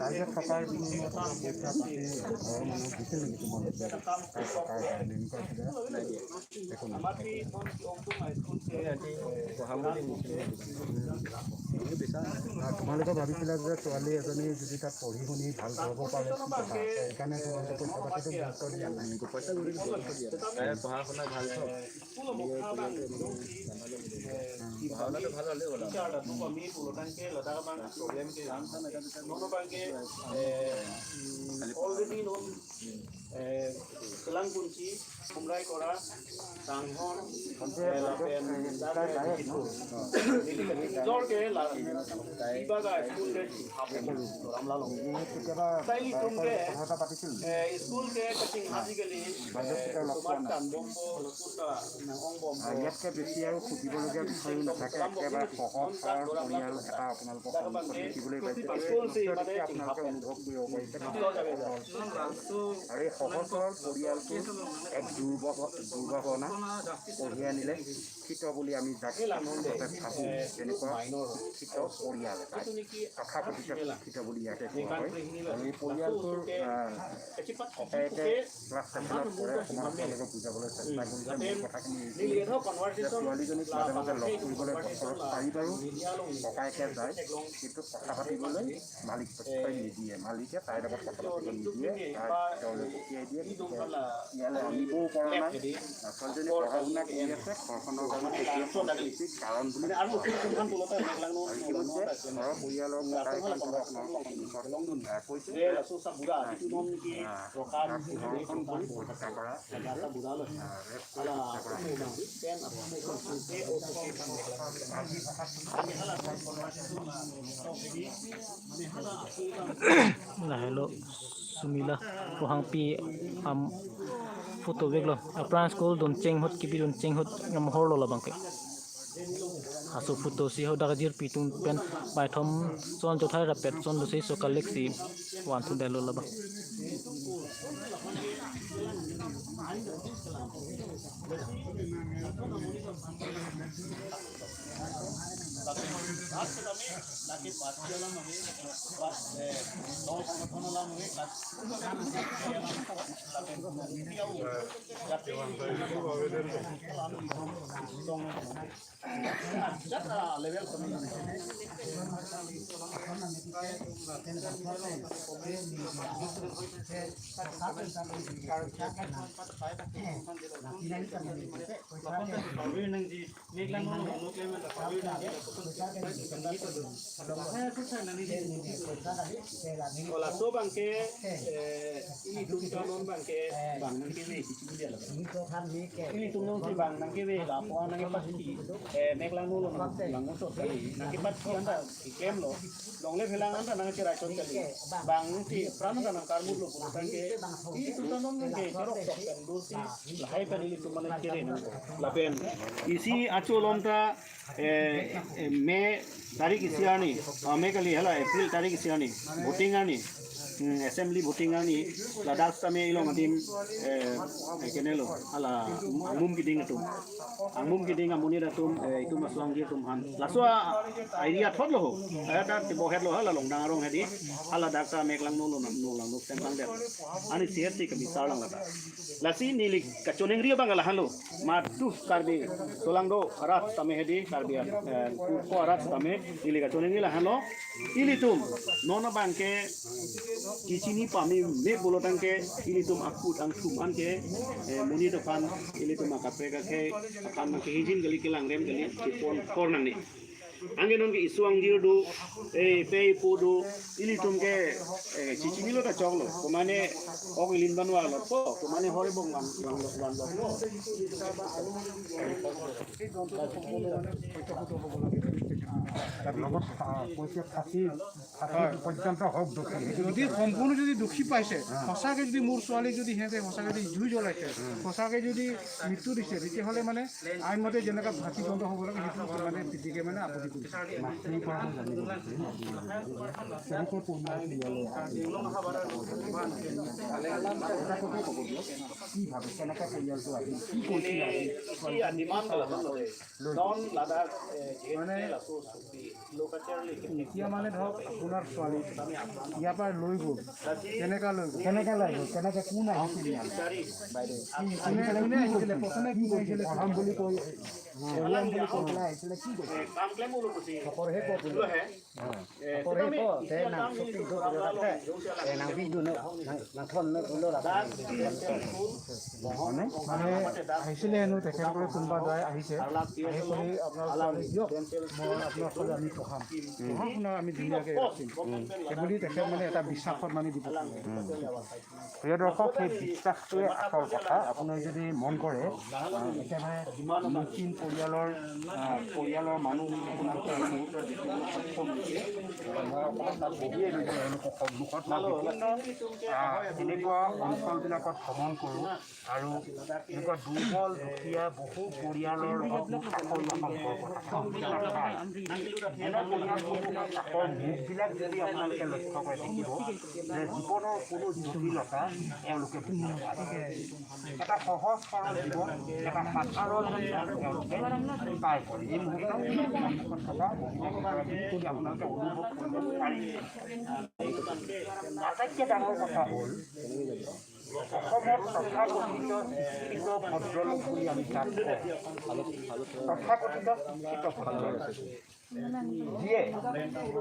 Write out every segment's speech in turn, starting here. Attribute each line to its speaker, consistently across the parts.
Speaker 1: তাই যে থকাৰ বিনিময়ত পইচা পাতি ঘৰৰ মানুহক দিছিল নেকি তোমালোকে? তাই থকাৰ কাৰণে এনেকুৱা কিবা একো নাই?
Speaker 2: পঢ়াম বুলি নিছিলে।
Speaker 1: তোমালোকে ভাবিছিলা যে ছোৱালী এজনী যদি তাত পঢ়ি শুনি ভাল হ'ব পাৰে, কি কথা, সেইকাৰণে তোমালোকে পইচা পাতিটো গুৰুত্ব দিয়া নাই?
Speaker 2: পইচা গুৰুত্ব দিয়া নাই। পঢ়া শুনা ভাল চব, পঢ়া শুনাটো ভাল হ'লেই হ'ল।
Speaker 3: অলৰেডি নন কেলাংকুঞ্চি খুমৰাই কৰা ডাঙৰ নিজৰকে কিবা স্কুল
Speaker 1: কেতিয়াবা কথা এটা পাতিছিল?
Speaker 3: স্কুল কে কাটিং আজিকালি
Speaker 1: বাইদেউক কেতিয়াও লগ পোৱা নাই? ইয়াতকৈ বেছি আৰু সুধিবলগীয়া বিষয়ো নাথাকে। একেবাৰে সহজ সৰল পৰিয়াল এটা আপোনালোকৰ সন্মুখত দেখিবলৈ পাইছে। এই দৃশ্য দেখি আপোনালোকে অনুভৱ কৰিব পাৰিছে আৰু এই সহজ সৰল পৰিয়ালটোৰ এক দুৰ্ভাৱনা কঢ়িয়াই আনিলে। শিক্ষিত বুলি আমি যাক মুঠতে ভাবোঁ, তেনেকুৱা শিক্ষিত পৰিয়াল এটা, তথাকথিত শিক্ষিত বুলি ইয়াকে কোৱা হয়। আৰু এই পৰিয়ালটোৰ ককায়েকে ক্লাছ 7ত পঢ়ে। অকণমান আপোনালোকক বুজাবলৈ চেষ্টা কৰিছে। মোৰ কথাখিনি এইখিনিয়ে যে ছোৱালীজনীক মাজে মাজে লগ কৰিবলৈ বছৰত চাৰিবাৰো ককায়েকে যায়, কিন্তু কথা পাতিবলৈ মালিক পক্ষই নিদিয়ে। মালিকে তাইৰ লগত কথা পাতিব নিদিয়ে, তাইক তেওঁলৈ পঠিয়াই দিয়ে। গতিকে ইয়ালৈ আনিবও পৰা নাই। ছোৱালীজনী পঢ়া শুনা কৰি আছে, ঘৰখনৰ কাৰণে সেইটোৱে সন্তুষ্টিৰ কাৰণ বুলি
Speaker 3: আৰু
Speaker 1: আৰু ইতিমধ্যে ঘৰৰ পৰিয়ালৰ ককায়েকে আপোনালোকৰ সন্মুখত কৈছে যে তাক ধৰ্ষণ কৰি হত্যা কৰা, ৰেপ কৰি হত্যা কৰা হৈছে। আজি
Speaker 4: Lahelo sumila pohang pi am photo veklo apran school don cheng hot kibi don cheng hot ngam horlo la bangke haso photo si ho dagajir pitung pen bai thom chon jothai ra pet chon si so kalek si one two delo la ba.
Speaker 3: Laso bangke ini tung non bangke bang nang kewe ini tung non si bang nang kewe la po nang ke pasti meklang no nang lang so kali nang ke pasti anda kem lo long le phelang anda nang ke ration kali bang si pran anda nang karmu lo puno tang ke ini tung non nang ke cerok sok kan do si lahai pan ini tung man kere nang lapen isi acho lomta মে তাৰিখ ইচিয়ানি মে কালি হেলা এপ্ৰিল তাৰিখ ইচিয়ানি voting আনি assembly voting আনি লাডাখ তামে ইলং আদিম কেনেলো আলা আংমুম kidding atum angmum kiding amuni datum itu maslang dia tum han laso idea thot lo ta bohet lo hala long dang rong hedi hala dakta meklang no lo no lang no sempang der ani CSC ka bisar lang lata lasi nili kachoneng ria bangala halo ma tu karbi solang do arat tame hedi karbi ko arat tame nili kachoneng la halo ili tum nono bangke kisini pami me bolotangke ili tum akut ang tum anke muni to khan ili tum akapre ka ke akan ke hijin gali ke langrem gali pon kor nang ni ange non ke isuang dir do e pe po do ili tum ke chichini lo ta choklo ko mane ok ilin banwa lo po ko mane hore bong wan wan wan lo po.
Speaker 1: লগত কৈছে ফাঁচি ফাঁচি পৰ্যন্ত হওক দোষী।
Speaker 5: যদি সম্পূৰ্ণ যদি দোষী পাইছে, সঁচাকৈ যদি মোৰ ছোৱালী যদি সিহঁতে সঁচাকৈ যদি জুই জ্বলাইছে, সঁচাকৈ যদি মৃত্যু দিছে, তেতিয়াহ'লে মানে আইনমতে যেনেকুৱা ফাঁচি দণ্ড হ'ব লাগে, সেইটো মানে পিতিকে মানে আপত্তি কৰিছে।
Speaker 1: মাতৃৰ পৰা জানিব বিচাৰিম, কেনেকৈ পৰিয়ালটো ইয়ালৈ এটা কথাই ক'ব দিয়ক, কি ভাবে, কেনেকৈ পৰিয়ালটো আহিল, কি কৈছিল আহি?
Speaker 3: Non Ladakh
Speaker 5: মানে এতিয়া মানে ধৰক আপোনাৰ ছোৱালী ইয়াৰ পৰা লৈ গ'ল, কেনেকুৱা লৈ গ'ল,
Speaker 1: কেনেকৈ লৈ গ'ল, কেনেকৈ কোন আহিছিল ইয়ালৈ,
Speaker 5: কোনে কোনে আহিছিলে, প্ৰথমে কি কৰিছিলে,
Speaker 1: পঢ়াম বুলি কৈ পঢ়াম বুলি কৈ পেলাই আহিছিলে, কি কৈছে?
Speaker 5: মানে আহিছিলে হেনো তেখেতসকলে, কোনোবা যায় আহিছে, আহি কৰি আপোনাৰ ছোৱালী দিয়ক, মই আপোনাৰ ছোৱালী আমি পঢ়াম, পঢ়া শুনা আমি ধুনীয়াকৈ ৰাখিম সেইবুলি তেখেত মানে এটা বিশ্বাসত মানে দিব।
Speaker 1: প্ৰিয় দৰ্শক, সেই বিশ্বাসটোৱে আচল কথা। আপুনি যদি মন কৰে, একেবাৰে মিচিং পৰিয়ালৰ পৰিয়ালৰ মানুহ আপোনালোকে এই মুহূৰ্তত দেখিবলৈ সক্ষম হৈছে। মই অকণমান তাত বহিয়ে লৈছোঁ এওঁলোকৰ সন্মুখত। মই বিভিন্ন এনেকুৱা অঞ্চলবিলাকত ভ্ৰমণ কৰোঁ আৰু এনেকুৱা দুৰ্বল দুখীয়া বহু পৰিয়ালৰ লগত মোৰ কাষৰীয়া সম্পৰ্ক থাকে। এনে পৰিয়ালসমূহৰ কাষৰ মুখবিলাক যদি আপোনালোকে লক্ষ্য কৰে, দেখিব যে জীৱনৰ কোনো জটিলতা এওঁলোকে বুজি নাপায়। এটা সহজ সৰল জীৱন, এটা সাধাৰণ জীৱন তেওঁলোকে পাৰ কৰে। এই মুহূৰ্তত সন্মুখত থকা মহিলাকেইগৰাকী আপোনালোকে অনুভৱ কৰিব পাৰিছে। আটাইতকৈ ডাঙৰ কথা হ'ল, অসমত তথাকথিত শিক্ষিত ভদ্ৰলোক বুলি আমি যাক কওঁ, তথাকথিত শিক্ষিত ভদ্ৰলোক, যিয়ে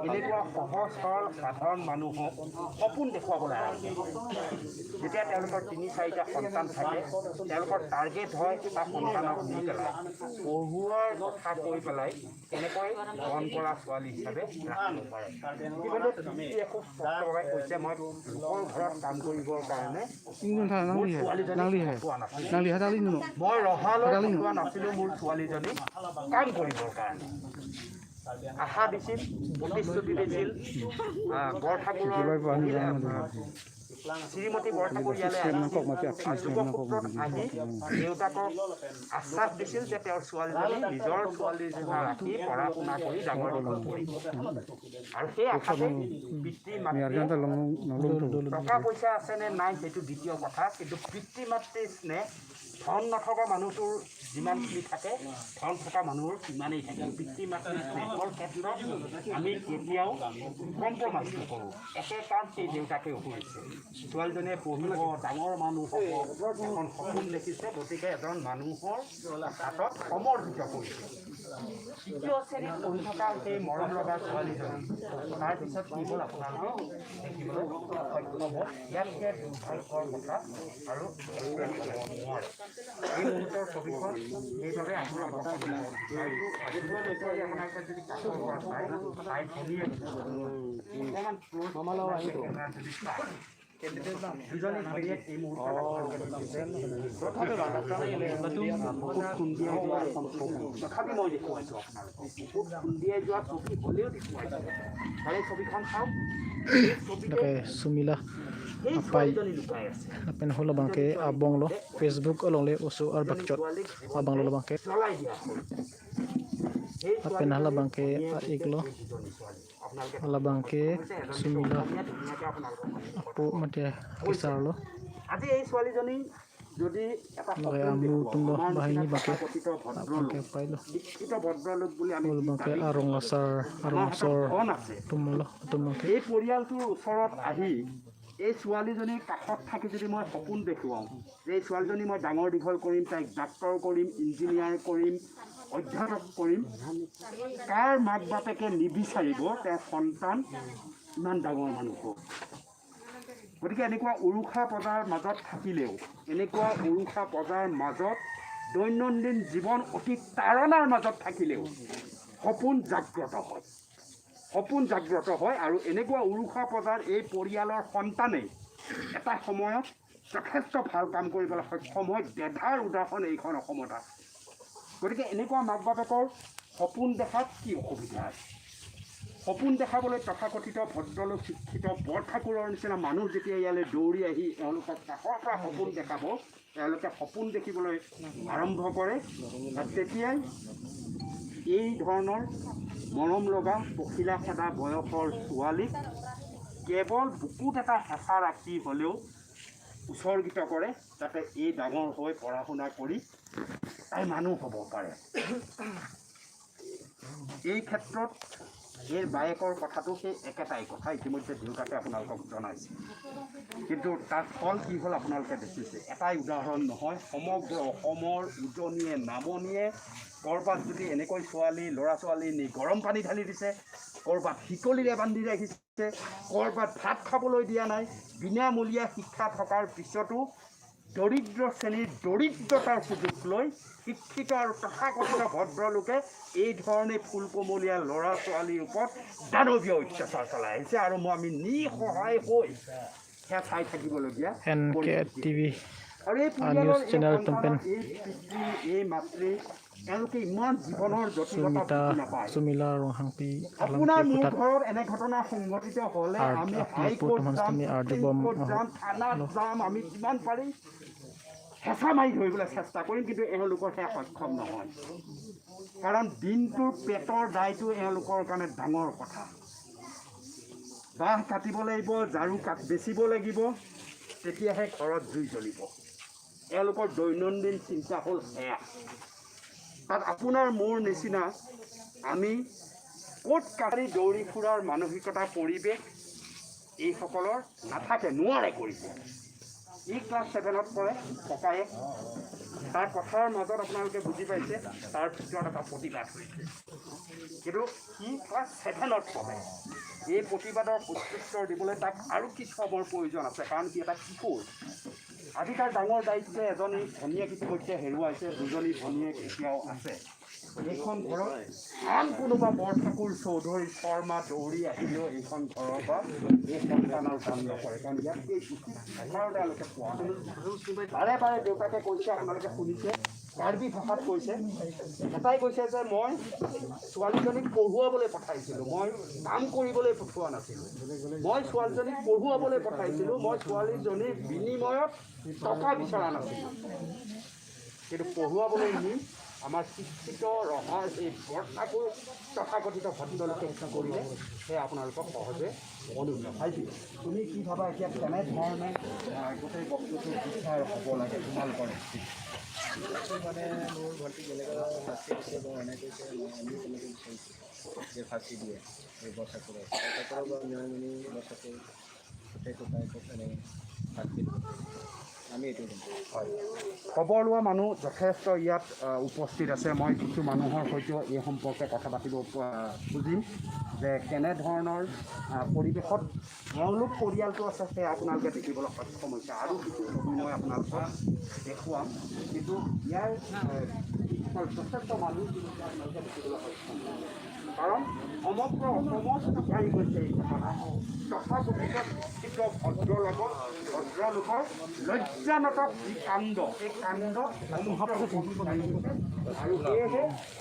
Speaker 1: এনেকুৱা সহজ সৰল সাধাৰণ মানুহক সপোন দেখুৱাবলৈ আৰম্ভ কৰে। যেতিয়া তেওঁলোকৰ তিনি চাৰিটা সন্তান থাকে, তেওঁলোকৰ টাৰ্গেট হয় এটা সন্তানক নি পেলাই পঢ়ুৱাৰ কথা কৈ পেলাই কেনেকৈ ধন কৰা ছোৱালী হিচাপে ৰাখিব পাৰে। ইতিমধ্যে পিতৃয়ে খুব স্পষ্টভাৱে কৈছে, মই লোকৰ ঘৰত কাম কৰিবৰ কাৰণে মোৰ ছোৱালীজনীক পঠোৱা নাছিলোঁ, মই ৰহালৈ পঠোৱা নাছিলোঁ মোৰ ছোৱালীজনীক কাম কৰিবৰ কাৰণে। আশা দিছিল, প্ৰতিশ্ৰুতি দিছিল। বৰঠাকুৰৰ শ্ৰীমতী বৰঠাকুৰ ইয়ালৈ আহিছিল, যোগসূত্ৰত আহি দেউতাকক আশ্বাস দিছিল যে তেওঁৰ ছোৱালীজনী নিজৰ ছোৱালী নিচিনা ৰাখি পঢ়া শুনা কৰি ডাঙৰ দীঘল কৰিব। আৰু সেই আশাতে পিতৃ মাতৃয়ে, টকা পইচা আছে নে নাই সেইটো দ্বিতীয় কথা, কিন্তু পিতৃ মাতৃৰ স্নেহ, ধন নথকা মানুহটোৰ যিমানখিনি থাকে, ধন থকা মানুহৰ সিমানেই থাকে। পিতৃ মাতৃৰ স্নেহৰ ক্ষেত্ৰত আমি কেতিয়াও কম্প্ৰমাইজ নকৰোঁ। একে কাম সেই দেউতাকেও কৰিছে। ছোৱালীজনীয়ে পঢ়িব, ডাঙৰ মানুহ হ'ব, এখন সপোন দেখিছে, গতিকে এজন মানুহৰ হাতত সমৰ্পিত কৰিছে। তৃতীয় শ্ৰেণীত পঢ়ি থকা সেই মৰম লগা ছোৱালীজনী তাৰপিছত কি হ'ল আপোনালোকে দেখিবলৈ সক্ষম হ'ব। ইয়াতকৈ দুৰ্ভাগ্যৰ কথা আৰু একোৱে হ'ব নোৱাৰে। এই মুহূৰ্তৰ ছবিখন সেইবাবে আপোনালোকক আপোনালোকে যদি কাষৰ পৰা চায়, তাই ভনীয়েক অকণমান ক্ল'জ যদি চায়, দুজনী ভনীয়েক এই মুহূৰ্তত আপোনালোকে দেখিছে। বুকুত খুন্দিয়াই যোৱা এখন ছবি, তথাপি মই দেখুৱাইছোঁ আপোনালোকক। বুকুত খুন্দিয়াই যোৱা ছবি হ'লেও দেখুৱাইছোঁ। তাৰে ছবিখন চাওক, এই ছবিতে
Speaker 4: Lake Sumila
Speaker 1: সেই
Speaker 4: apai
Speaker 1: ছোৱালীজনী লুকাই আছে।
Speaker 4: lapen hola bangke abong lo Facebook along le osu ar bakchot
Speaker 1: ছোৱালীক
Speaker 4: abang lo bangke
Speaker 1: জ্বলাই দিয়া হ'ল। সেই
Speaker 4: lapen hala bangke
Speaker 1: ছোৱালীজনী
Speaker 4: iglo
Speaker 1: দুজনী ছোৱালী আপোনালোকে
Speaker 4: hala bangke
Speaker 1: এজনী
Speaker 4: Sumila
Speaker 1: অসমীয়া ধুনীয়াকৈ আপোনালোকক
Speaker 4: apu mate kisar lo
Speaker 1: আজি এই ছোৱালীজনী যদি এটা
Speaker 4: লগে
Speaker 1: সপোন
Speaker 4: amu
Speaker 1: দেখুৱাওঁ,
Speaker 4: tumlo
Speaker 1: আমাৰ
Speaker 4: bahini
Speaker 1: নিচিনা
Speaker 4: bangke
Speaker 1: তথাকথিত ভদ্ৰলোক,
Speaker 4: bangke pai lo
Speaker 1: শিক্ষিত ভদ্ৰলোক বুলি আমি
Speaker 4: hol
Speaker 1: যি
Speaker 4: bangke
Speaker 1: দাবী
Speaker 4: arong lasar
Speaker 1: আমাৰ
Speaker 4: arong
Speaker 1: হাতত
Speaker 4: sor
Speaker 1: ধন আছে,
Speaker 4: tumlo tumlo ke
Speaker 1: এই পৰিয়ালটোৰ ওচৰত আহি এই ছোৱালীজনীৰ কাষত থাকি যদি মই সপোন দেখুৱাওঁ যে এই ছোৱালীজনী মই ডাঙৰ দীঘল কৰিম, তাইক ডাক্তৰ কৰিম, ইঞ্জিনিয়াৰ কৰিম, অধ্যাপক কৰিম, কাৰ মাক বাপেকে নিবিচাৰিব তেওঁৰ সন্তান ইমান ডাঙৰ মানুহ হওক? গতিকে এনেকুৱা উৰুষা পজাৰ মাজত থাকিলেও, এনেকুৱা উৰুষা পজাৰ মাজত দৈনন্দিন জীৱন অতি তাৰণাৰ মাজত থাকিলেও সপোন জাগ্ৰত হয়, সপোন জাগ্ৰত হয়। আৰু এনেকুৱা উৰুষা পজাৰ এই পৰিয়ালৰ সন্তানেই এটা সময়ত যথেষ্ট ভাল কাম কৰিবলৈ সক্ষম হয়। দেধাৰ উদাহৰণ এইখন অসমত আছে। গতিকে এনেকুৱা মাক বাপেকৰ সপোন দেখাত কি অসুবিধা আছে? সপোন দেখাবলৈ তথাকথিত ভদ্ৰলোক, শিক্ষিত বৰঠাকুৰৰ নিচিনা মানুহ যেতিয়া ইয়ালৈ দৌৰি আহি এওঁলোকক কাষৰ পৰা সপোন দেখাব, তেওঁলোকে সপোন দেখিবলৈ আৰম্ভ কৰে। আৰু তেতিয়াই এই ধৰণৰ মৰম লগা পখিলা খেদা বয়সৰ ছোৱালীক কেৱল বুকুত এটা হেঁচা ৰাখি হ'লেও উৎসৰ্গিত কৰে, যাতে এই ডাঙৰ হৈ পঢ়া শুনা কৰি তাই মানুহ হ'ব পাৰে। এই ক্ষেত্ৰত এই বায়েকৰ কথাটো সেই একেটাই কথা ইতিমধ্যে দেউতাকে আপোনালোকক জনাইছে। কিন্তু তাৰ ফল কি হ'ল আপোনালোকে দেখিছে। এটাই উদাহৰণ নহয়, সমগ্ৰ অসমৰ উজনিয়ে নামনিয়ে ক'ৰবাত যদি এনেকৈ ছোৱালী ল'ৰা ছোৱালী নি গৰম পানী ঢালি দিছে, ক'ৰবাত শিকলিৰে বান্ধি ৰাখিছে, ক'ৰবাত ভাত খাবলৈ দিয়া নাই, বিনামূলীয়া শিক্ষা থকাৰ পিছতো দৰিদ্ৰ শ্ৰেণীৰ দৰিদ্ৰতাৰ সুযোগ লৈ শিক্ষিত আৰু তথাকথিত ভদ্ৰলোকে এই ধৰণে ফুলকমলীয়া ল'ৰা ছোৱালীৰ ওপৰত দানৱীয় অত্যাচাৰ চলাই আহিছে আৰু আমি নিঃসহায় হৈ সেয়া চাই থাকিবলগীয়া
Speaker 4: NK
Speaker 1: পৰিস্থিতি।
Speaker 4: TV
Speaker 1: আৰু এই পৰিয়ালৰ
Speaker 4: নিউজ
Speaker 1: এই
Speaker 4: চেনেল
Speaker 1: সন্তানৰ
Speaker 4: টম্পেন।
Speaker 1: এই পিতৃ, এই মাতৃ, এওঁলোকে ইমান জীৱনৰ জটিলতা
Speaker 4: Sumita
Speaker 1: বুজি নাপায়।
Speaker 4: Sumila Ronghangpi
Speaker 1: আপোনাৰ
Speaker 4: Alamke
Speaker 1: মোৰ
Speaker 4: Putat
Speaker 1: ঘৰত এনে ঘটনা সংঘটিত হ'লে
Speaker 4: আৰ
Speaker 1: আমি
Speaker 4: আপুনি
Speaker 1: হাইকোৰ্ট
Speaker 4: বৰ্তমান
Speaker 1: যাম,
Speaker 4: তুমি আৰ
Speaker 1: সুপ্ৰিম
Speaker 4: দিব
Speaker 1: কোৰ্ট যাম, থানাত যাম, আমি যিমান পাৰি হেঁচা মাৰি ধৰিবলৈ চেষ্টা কৰিম, কিন্তু এওঁলোকৰ সেয়া সক্ষম নহয়। কাৰণ দিনটোৰ পেটৰ দায়টো এওঁলোকৰ কাৰণে ডাঙৰ কথা। বাঁহ কাটিব লাগিব, ঝাৰু কাঠ বেচিব লাগিব, তেতিয়াহে ঘৰত জুই জ্বলিব। এওঁলোকৰ দৈনন্দিন চিন্তা হ'ল সেয়া। তাত আপোনাৰ মোৰ নিচিনা আমি ক'ত কাঢ়ি দৌৰি ফুৰাৰ মানসিকতা পৰিৱেশ এইসকলৰ নাথাকে, নোৱাৰে কৰিব। ই ক্লাছ 7ত পঢ়ে ককায়েক। তাৰ কথাৰ মাজত আপোনালোকে বুজি পাইছে তাৰ ভিতৰত এটা প্ৰতিবাদ হৈছে। কিন্তু সি ক্লাছ 7ত পঢ়ে। এই প্ৰতিবাদৰ প্ৰত্যুত্তৰ দিবলৈ তাক আৰু কিছু সময়ৰ প্ৰয়োজন আছে, কাৰণ সি এটা কিশোৰ। আজি তাৰ ডাঙৰ দায়িত্ব, এজনী ভনীয়েক ইতিমধ্যে হেৰুৱাইছে, দুজনী ভনীয়েক এতিয়াও আছে। এইখন ঘৰত আন কোনোবা বৰঠাকুৰ, চৌধুৰী, শৰ্মা দৌৰি আহিলেও এইখন ঘৰৰ পৰা এই সন্তানৰ কাম নকৰে, কাৰণ ইয়াত এই উচিত শিক্ষাও তেওঁলোকে পোৱা নাই। বাৰে বাৰে দেউতাকে কৈছে, আপোনালোকে শুনিছে, কাৰ্বি ভাষাত কৈছে। এটাই কৈছে যে মই ছোৱালীজনীক পঢ়ুৱাবলৈ পঠাইছিলোঁ, মই কাম কৰিবলৈ পঠোৱা নাছিলোঁ। মই ছোৱালীজনীক পঢ়ুৱাবলৈ পঠাইছিলোঁ, মই ছোৱালীজনীৰ বিনিময়ত টকা বিচৰা নাছিলোঁ। কিন্তু পঢ়ুৱাবলৈ নি আমাৰ শিক্ষিত ৰহাৰ এই বৰঠাকুৰ তথাকথিত ভদ্ৰলোকে কি কৰিলে সেয়া আপোনালোকক সহজে অনুভৱ। ভাইটি, তুমি কি ভাবা এতিয়া কেনেধৰণে গোটেই বস্তুটো বিচাৰ হ'ব লাগে তোমালোকৰ?
Speaker 2: মানে মোৰ ভণ্টিক যেনেকুৱা শাস্তি দিছে বা অন্যায় কৰিছে, আমি তেনেকৈ বিচাৰিছোঁ যে ফাঁচি দিয়ে এই বৰঠাকুৰক। বৰঠাকুৰক বা নিয়মনি বৰঠাকুৰ গোটেই ককায়েকক এনে শাস্তি দিব, আমি এইটো দিম।
Speaker 1: হয়, খবৰ লোৱা মানুহ যথেষ্ট ইয়াত উপস্থিত আছে। মই কিছু মানুহৰ সৈতেও এই সম্পৰ্কে কথা পাতিব খুজিম যে কেনেধৰণৰ পৰিৱেশত এওঁলোক পৰিয়ালটো আছে সেয়া আপোনালোকে দেখিবলৈ সক্ষম হৈছে। আৰু কিছু ছবি মই আপোনালোকক দেখুৱাম, কিন্তু ইয়াৰ যথেষ্ট মানুহ আপোনালোকে দেখিবলৈ সক্ষম হৈছে, কাৰণ সমগ্ৰ অসমত জোকাৰি গৈছে এই ঘটনা। তথাকথিত শিক্ষিত ভদ্ৰলোকৰ লজ্জাজনক যি কাণ্ড, সেই কাণ্ড সমগ্ৰ অসমত জোকাৰি গৈছে। আৰু সেয়েহে